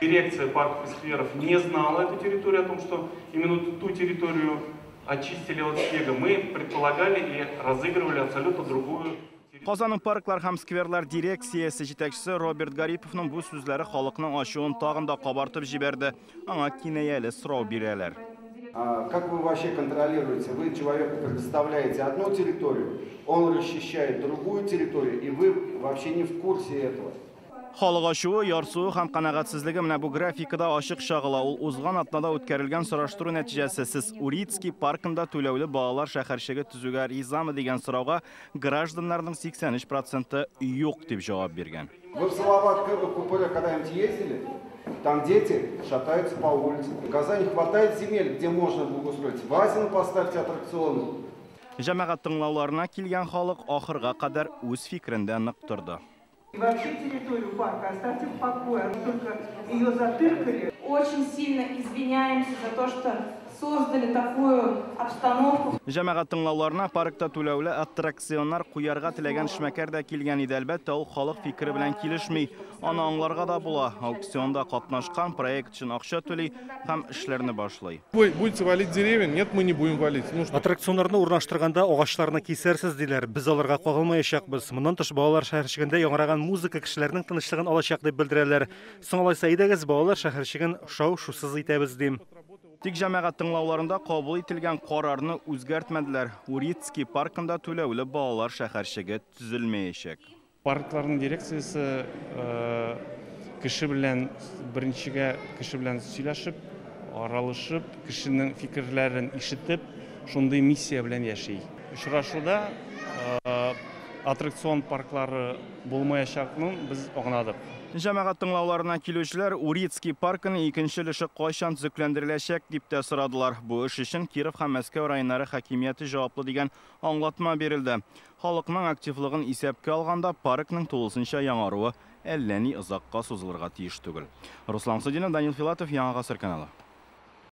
Дирекция парков и скверов не знала эту территорию, о том, что именно ту территорию очистили от снега. Мы предполагали и разыгрывали абсолютно другую. Казанның парклар һәм скверлар дирекциясе җитәкчесе Роберт Гариповның бу сүзләре халыкның ачуын тагын да кабартып җибәрде. Аңа кинаяле сорау бирәләр. А как вы вообще контролируете? Вы человеку предоставляете одну территорию, он расчищает другую территорию, и вы вообще не в курсе этого. Халык ачуы, ярсуы һәм канәгатьсезлеге менә бу графикада ачык чагыла. Ул узган атнада үткәрелгән сораштыру нәтиҗәсе. Сез Урицкий паркында түләүле балалар шәһәрчеге төзүгә ризамы дигән сорауга гражданнарның 83% юк дип җавап биргән. Вы в Салават Купыре когда-нибудь ездили? Там дети шатаются по улице. В Казани хватает земель, где можно благоустроить. В Азино поставьте аттракционы. Җәмәгать тыңлауларына килгән халык ахырга кадәр үз фикерендә нык торды. И вообще территорию парка оставьте в покое, они только ее затыркали. Очень сильно извиняемся за то, что создали такую обстановку. Җәмәгать тыңлауларына паркта түләүле аттракционнар куярга теләгән эшмәкәр дә килгән иде. Әлбәттә, ул халык фикере белән килешми. Аны аңларга да була. Аукционда катнашкан проект өчен акча түли һәм эшләрне башлый. Вы будете валить деревья? Нет, мы не будем валить. Ну, что? Аттракционнарны урнаштырганда агачларны кисәрсез диләр. Без аларга кагылмаячакбыз. Моннан тыш балалар шәһәрчегендә яңгыраган музыка кешеләрнең тынычлыгын алачак дип белдерәләр. Соң алайса әйдәгез, балалар шәһәрчеген шау-шусыз итәбез дим. Тик җәмәгать тыңлауларында кабул ителгән карарны үзгәртмәделәр. Урицкий паркында түләүле балалар шәһәрчеге төзелмәячәк. Паркларның дирекциясе кеше белән беренчегә кеше белән сөйләшеп, аралашып, кешенең фикерләрен ишетеп, шундый миссия белән яши. Очрашуда аттракцион парклары булмаячакын без аңладык. Җәмәгать тыңлауларына килүчеләр Урицкий паркының икенче өлеше кайчан төзекләндереләчәк дип тә сорадылар. Бу эш өчен Киров һәм Мәскәү районнары хакимияте җаваплы дигән аңлатма бирелде. Халыкның активлыгын исәпкә алганда паркның тулысынча яңаруы әллә ни озакка сузылырга тиеш түгел. Руслан Судинов, Данил Филатов, Яңа Гасыр каналы.